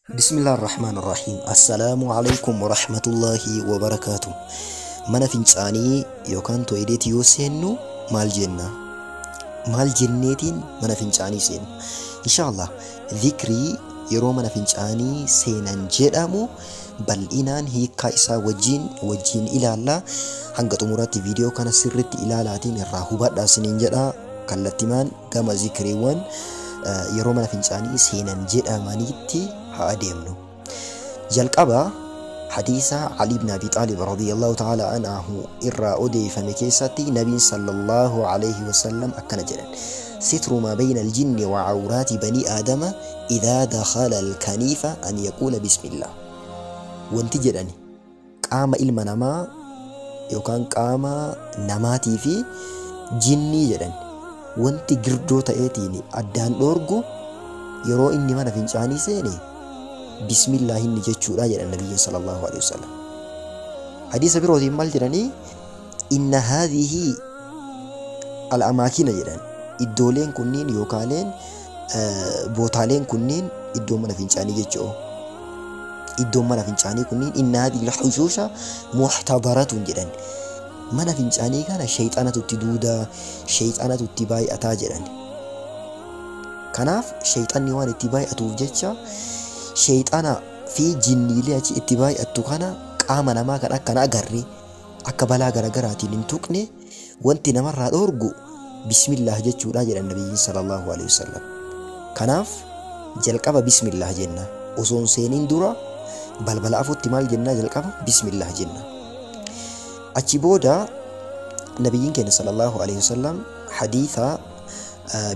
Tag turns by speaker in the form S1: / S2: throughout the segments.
S1: Bismillah ar-Rahmaan ar-Rahiim. Assalaamu alaykum wa rahmatullahi wa barakaatu. Mana fincaanii yookaan toileetii yoo seennu maal jenna? Maal jenneetiin mana fincaanii seenna? Inshaallah dhikrii yeroo mana fincaanii seenan jedhamu bal'inaan hiikkaa isaa wajjin ilaalla. Hanga xumuraatti viidiyoo kana sirriitti ilaalaatiin irraa hubadhaa isiniin jedha. Kallattimaan gama zikriiwwan yeroo mana fincaanii seenan jedhamanitti haa adeemnu. Jalqaba hadiisa Ali ibn Abi Xaalib radiyallahu ta'ala anhu irraa odeeffame keessatti nabiin sallallahu alayhi wasallam akkana jedhan: sitru maa bayna aljinni wa awraati banii aadama idaa dakhala alkaniifa an yaquula bismillah. Wanti jedhani qaama ilma namaa yookaan qaama namaatii fi jinnii jedhan wanti girdoo ta'eetiin addaan dhoorgu yeroo inni mana fincaanii seene bismillah inni jechuudha jedhan nabiyyiin sallallahu alaihi wasallam. Hadiisa birootiin maal jedhanii? Inna haadhihi al-amaakina jedhan, iddooleen kunniin yookaaleen bootaaleen kunniin iddoo mana fincaanii jechuu. Iddoon mana fincaanii kunniin inna haadhihi al-hushuusha muhtadaratun jedhan. Mana fincaanii kana shayxanatu itti duudaa, shayxanatu itti baay'ataa jedhan. Kanaaf shayxanni waan itti baay'atuuf jecha shayxana fi jinniilee achi itti baay'attu kana qaama namaa kan akkana agarre akka balaa garagaraatiin hin tuqne wanti namarraa dhoorgu bismillah jechuudha jedhan nabiyyiin sallallahu alaihi wasallam. Kanaaf jalqaba bismillah jenna. Osoo hin seeniin dura balbala afutti maal jenna? Jalqaba bismillah jenna. Achi booda nabiyyiin keenya sallallahu alaihi wasallam hadiisa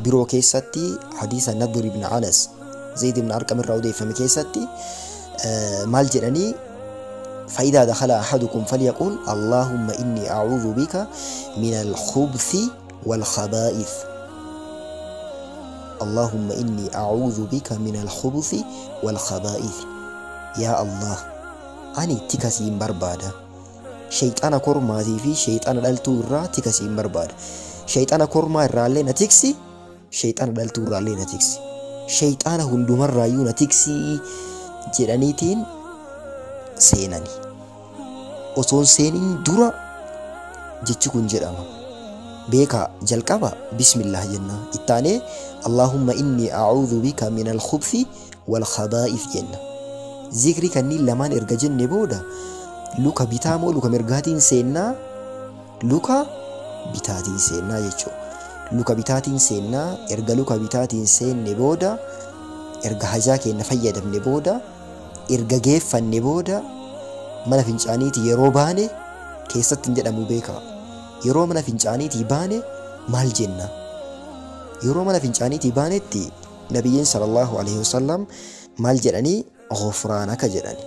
S1: biroo keessatti hadiisa Nadr ibn Anas Zayd ibn Arqam irraa odeeffame keessatti maal jedhanii? فإذا دخل أحدكم فليقول اللهم إني أعوذ بك من الخبث والخبائث. اللهم إني أعوذ بك من الخبث والخبائث. يا الله أني تكسين بربادة شيطان كورما في شيطان دالتو را تكسين بربادة شيطان كورما رالي نتكسي شيطان دالتو رالي نتكسي شيطان هندومر رايو نتكسي jedhaniitiin seenani. Osoon seeniin dura jechi kun jedhama. Beekaa jalqaba bismillah jenna. Ittaanee Allahumma inni a'uudhu bika min al-khubthi wal khabaa'ith jenna. Zikrii kanneen lamaan erga jenne booda luka bitaa moo luka mirgaatiin seennaa? Luka bitaatiin seennaa jechuudha. Luka bitaatiin seennaa, erga luka bitaatiin seenne booda, erga hajaa keenya fayyadamne booda, erga geeffanne booda mana fincaaniitii yeroo baane keessatti hin jedhamu beekaa. Yeroo mana fincaaniitii baane maal jenna? Yeroo mana fincaaniitii baanetti nabiyyiin sallallahu alaihi wasallam maal jedhanii? Ghufraanaka jedhani.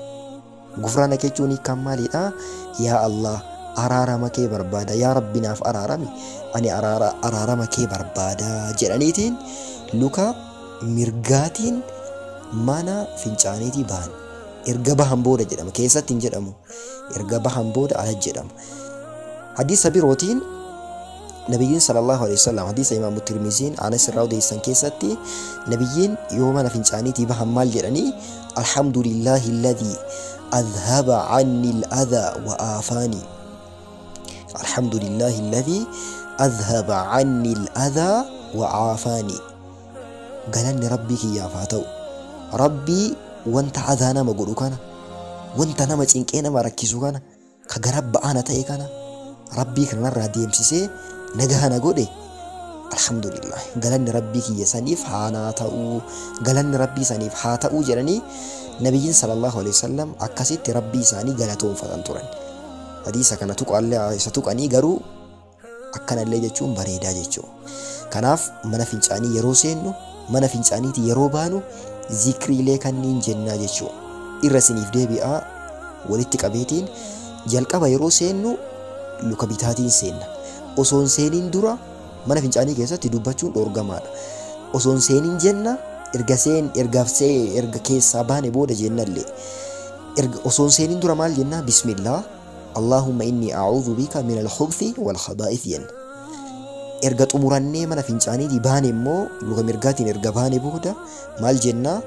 S1: Ghufraanaka jechuun kan maalidha? Yaa Allah araarama kee barbaada, yaa Rabbi naaf araarami, ani araarama kee barbaada jedhaniitiin luka mirgaatiin mana fincaaniitii bahan. Erga bahan booda jedhama, keessatti hin jedhamu. Erga bahan booda ala jedhama. Hadiisa birootiin nabiyyiin sallallahu alaihi wasallam hadiisa Imaamu Tirmiziin Anas irraa odeessan keessatti nabiyyiin yoo mana fincaaniitii bahan maal jedhanii? Alhamdulillahi alladhi adhaba anni al-adha wa aafani. Alhamdulillahi alladhi adhaba anni al-adha wa aafani. Galanni Rabbii kiyyaaf haa ta'u. Rabbii wanta adhaa nama godhu kana, wanta nama cinqee nama rakkisu kana, ka gara ba'aana ta'e kana Rabbii kanarraa deemsisee nagaa na godhe. Alhamdulillah galanni Rabbii kiyya saniif haa naa ta'u, galanni Rabbii saniif haa ta'u jedhanii nabiyyiin sallallahu alaihi wasallam akkasitti Rabbii isaanii galatoonfatan turan. Hadiisa kana tuqaallee isa tuqanii garuu akkanallee jechuun bareedaa jechuudha. Kanaaf mana fincaanii yeroo seennu, mana fincaaniitii yeroo baanu zikriilee kanneen jennaa jechuudha. Irra isiniif deebi'aa walitti qabeetiin jalqaba yeroo seennu luka bitaatiin seenna. Osoo hin seeniin dura mana fincaanii keessatti dubbachuun dhoorgamaadha. Osoo hin seeniin jenna, erga keessaa baane booda jennallee. Erga osoo hin seeniin dura maal jenna? Bismillah Allahumma inni a'uudhu bika min al-khubthi wal khabaa'ith jenna. Erga xumurannee mana fincaaniitii baane immoo luka mirgaatiin erga baane booda maal jenna?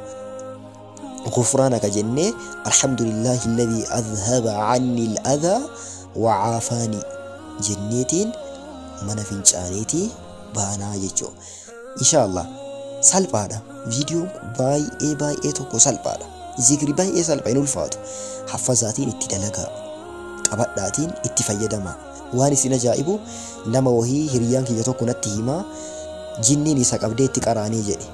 S1: Ghufraanaka jennee alhamdulillahi alladhii adhhaba anni al-adhaa wa caafaanii jenneetiin mana fincaaniitii baanaa jechuudha. Inshaallah salphaadha. Viidiyoon kun baay'ee baay'ee tokko salphaadha. Zikri baay'ee salpha, hin ulfaatu. Haffazaatiin itti dalagaa. Qabadhaatiin itti fayyadamaa. Waan isin ajaa'ibu, nama wahii hiriyyaan kiyya tokko natti himaa, jinniin isa qabdee itti qaraanee jedhe.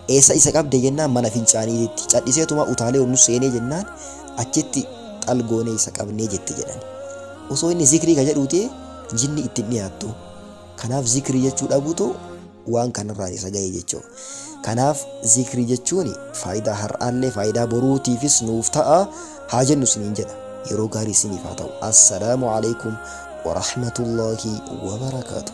S1: Eessa isa qabde jennaan, mana fincaaniitti. Cadhiseetuma utaalee ol nu seenee jennaan achitti xalgoonee isa qabnee jette jedhan. Osoo inni zikrii ka jedhuuti jinni itti hin dhiyaattu. Kanaaf zikrii jechuu dhabuutu waan kanarraan isa ga'e jechuudha. Kanaaf zikrii jechuun faayidaa har'aallee faayidaa boruutiifis nuuf ta'a haa jennu isiniin jedha. Yeroo gaarii isiniif haa ta'u. Assalaamu alaikum wa rahmatullahi wa barakaatuh.